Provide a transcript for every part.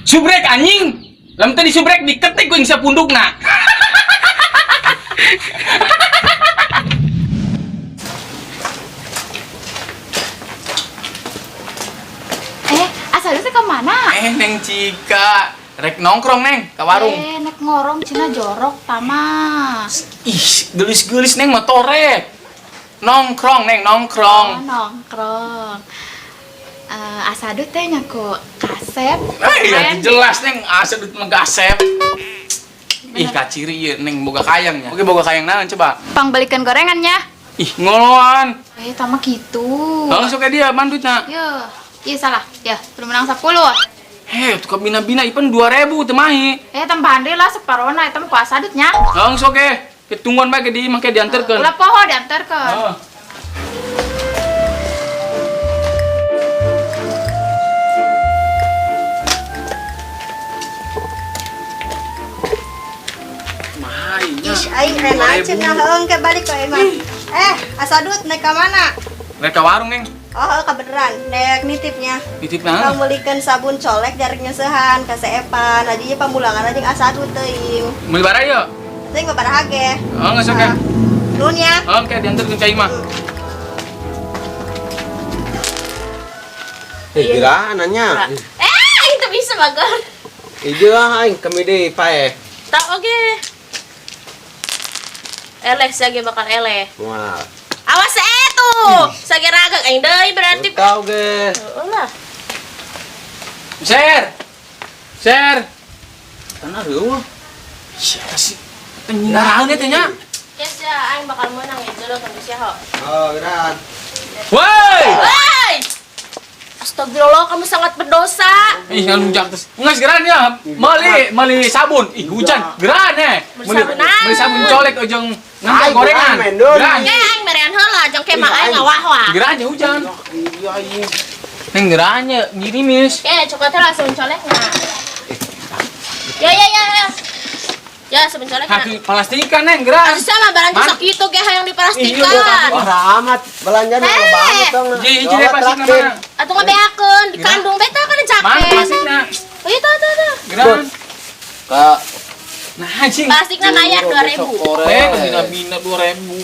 Subrek anjing. Lamun teu disubrek diketik ku ing sapundukna. Eh, asal teh ke mana? Eh, Neng Cika, rek nongkrong Neng ke warung. Eh, nek ngorong cina jorok tama. Ih, gelis-gelis Neng motorek. Nongkrong Neng, nongkrong. Oh, nongkrong. Eh, asadu teh nyaku kasep. Eh, ya Keren. jelas Neng, asal duit mah gasep. Ih, kaciri ieu Neng boga kayangnya. Oke, boga kayang naon coba? Pangbelikan gorengannya. Ih, ngoloan. Eh, tama gitu. Langsung ke dia bandutna. Yo, iya salah. Ya, belum menang 10. Heh, tuh bina-bina ipan 2000 teu mahi. Eh, tambahan deui lah separona eta mah ku asadutnya. Langsung ke ketungguan bae ke di make diantarkeun. Ulah poho diantarkeun. Oh. Mahainya. Ih, aing enak cenah heung ke balik ke imah. Eh, asadut naik ka mana? Rek ka warung, Neng. Oh, heuh kebeneran, naik nitipnya. Nitip naon? Pangmeulikeun sabun colek jaraknya seuhan ka seepan, aja ieu pamulangan jeung asadut teuing. Meuli barang yeuh. Teuing babaraha ge. Oh, geus oke. Nuhun ya. Oke, diantarkeun ka imah. Eh, gila nanya. Eh, itu bisa bagus. Ieu ah aing kami deui pae. Tak oke. Eleh sage bakal eleh. Moal. Awas eh tuh. Sage ragak aing deui berarti. Tahu ge. Heeh lah. Share. Share. Tanah reueuh. Siapa sih? Teh nyinaraeun teh nya. Yes ya, aing bakal menang ya jelo kan bisa ho. Oh, geran. Woi! Woi! Astagfirullah, kamu sangat berdosa. Ih, ngalunjak terus. Nges geran ya. Meuli, meuli sabun. Ih, hujan. Geran eh. Meuli sabun naon? Meuli sabun colek ujung ngambil Ay, gorengan. geran, mendun. Geran. Ke aing merean heula, jang ke mah aing ngawah-wah. Geran ya hujan. Iya aing. Neng geran ya girimis. Ke coklatnya langsung colek nah. Ya ya ya ya. Ya, sabun colek nah. Kaki plastikan neng geran. Aduh sama barang Man. sok itu ge hayang Iya, diplastikan. Wah, amat belanjaan Hei. banget dong. Hiji hiji deh plastikna mana? Atau ngabeakeun di kandung beta kan Mana capek. plastikna? Oh iya tuh tuh tuh. Geran. Kak, Nah, anjing. Plastikna bayar 2000. Eh, bina-bina 2000.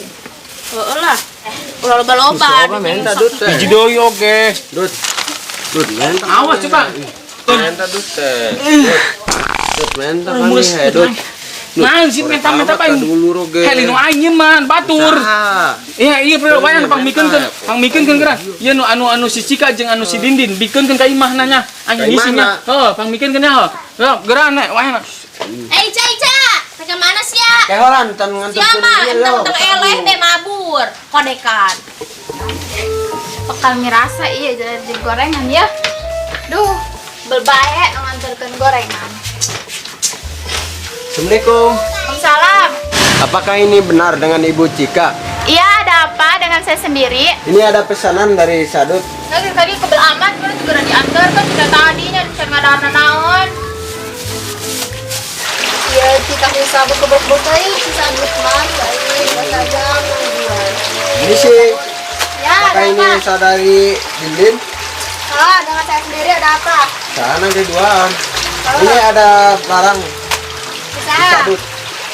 Heeh lah. Eh, ulah loba-loba. Coba minta dut teh. Hiji deui oge. Dut. Dut menta. Awas coba. Menta dut teh. Dut. Dut menta kan Mus, nih, dut. Nah, sih menta-menta apa dulu roge. Heli nu aing man, batur. Iya, iya bro, wayan pangmikeun keun, pangmikeun keun geura. Ieu nu anu anu si Cika jeung anu si Dindin bikeun keun ka imah nanya. Ka Aing ngisinya. imahna. Heuh, pangmikeun keun nya heuh. Heuh, geura nek wayan. Eh, Ica, Ica. Rek mana sih ya? Keholan tan nganterkeun Siapa? ieu Entang lo. teng eleh teh mabur. Kodekan. Bekal mirasa iya jadi gorengan ya. Duh, berbae nganterkeun gorengan. Assalamualaikum. Waalaikumsalam. Apakah ini benar dengan Ibu Cika? Iya, ada apa dengan saya sendiri? Ini ada pesanan dari Sadut. Nah, tadi kebel amat, baru juga udah diantar kan sudah tadinya di sana ada naon. Iya, Cika bisa bukul-bukul teuing si sadut mah aing sajam nungguan. Ini sih. Ya, Apakah ada ini apa? saudari Dindin? Ah, dengan saya sendiri ada apa? Sana keduaan. Ini ada barang Bisa. Sadut.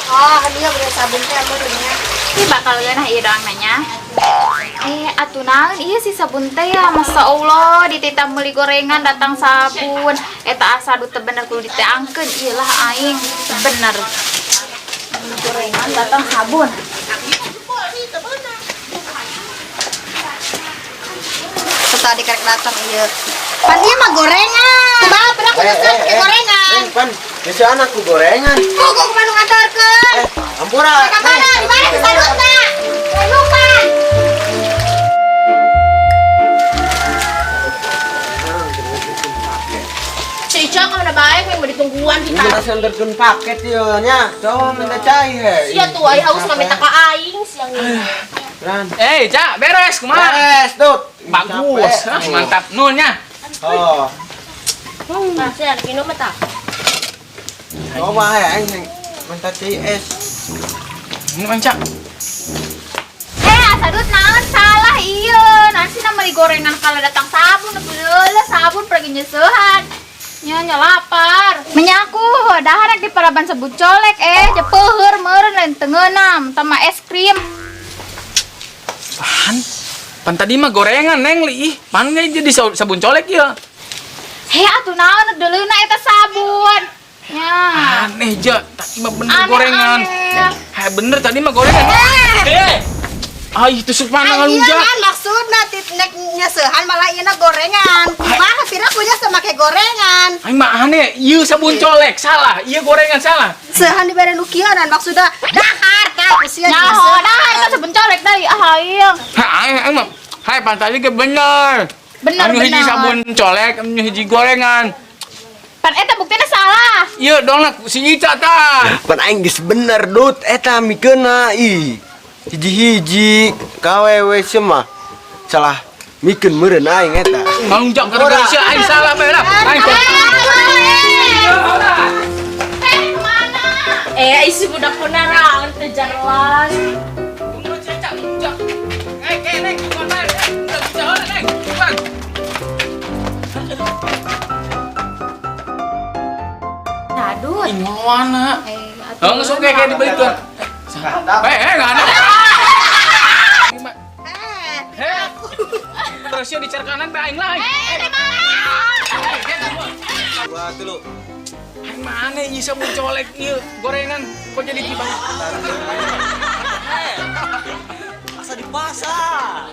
Oh, dia beli sabun teh meureunnya. Ih, bakal geunah ieu doang nanya. Eh, atuh naon ieu si sabun teh ya, Masya Allah, dititah meuli gorengan datang sabun. Eta asadut teh bener kudu diteangkeun ieu lah aing. Bener. Meuli gorengan datang sabun. Tadi karek datang ieu. Pan ieu mah gorengan. Kumaha pernah aku nyesel pakai gorengan. Eh, pan, bisa anakku gorengan. Kok kok kumaha nu nganterkeun? Eh, ampura. Ka mana? Di mana si sadutna? Lupa. Si Ica ka mana bae yang mau ditungguan Ini kita. kita nganterkeun paket ieu nya. Coba minta cai he. Sia tuh ai haus mah minta ka aing siang ini. Ran. Eh, Cak, beres kumaha? Beres, Dut. Bagus, Capek. ah, mantap. Nuhun nya. Oh. Nah, sia minum mah tah. Coba he aing minta cai es. Ini man, Cak. Eh, asadut naon salah ieu. Nanti na meuli gorengan kalau datang sabun, atuh leulah sabun pergi nyeuseuhan. Nya nya lapar. Menyaku dahar rek diparaban sabun colek jepeuheur meureun lain teu ngeunam tama es krim. Pan, pan tadi mah gorengan neng li. Ih, pan nggak jadi sabun colek ya. Heh atuh naon deuleuna eta sabun. Nya. Aneh ja, tadi mah bener Aneh, gorengan. aneh. Heh, bener tadi mah gorengan. Eh. Ah, itu supana Iya ngalunjak. kan maksudna tit nek nyeuseuhan malah ieu gorengan. Kumaha pira punya sama make gorengan. Aing mah aneh, ieu sabun colek salah, ieu gorengan salah. Seuhan dibere nu kieu maksudna dahar tah usia Nyaho dahar eta sabun colek deui ah aing. Hah, aing aing mah hai pan tadi ge bener. Bener, Anu hiji bener. sabun colek, anu hiji gorengan. Pan eta buktina salah. Ieu dongna si Ica tah. Pan aing geus bener Dut, eta mikeunna ih. Hiji-hiji kawewe sia mah. Salah mikeun meureun aing eta. Ngalunjak gara-gara sia aing salah bae lah. Aing Eh, kemana? Eh, isi budak kunaraon teu jelas. Tunggu si Ica ngalunjak. Eh, ke neng, bukan bae. Eh, udah bisa heula neng. Bukan. Aduh. Ih, ngelawana. Eh, Oh, geus oke kayak dibelikeun. Eh, eh, enggak ada. Eh, terus ya dicerkanan bae aing lain. Dua tilu. Aing mana ieu sabun colek ieu gorengan kok jadi tiba. Asa di pasar.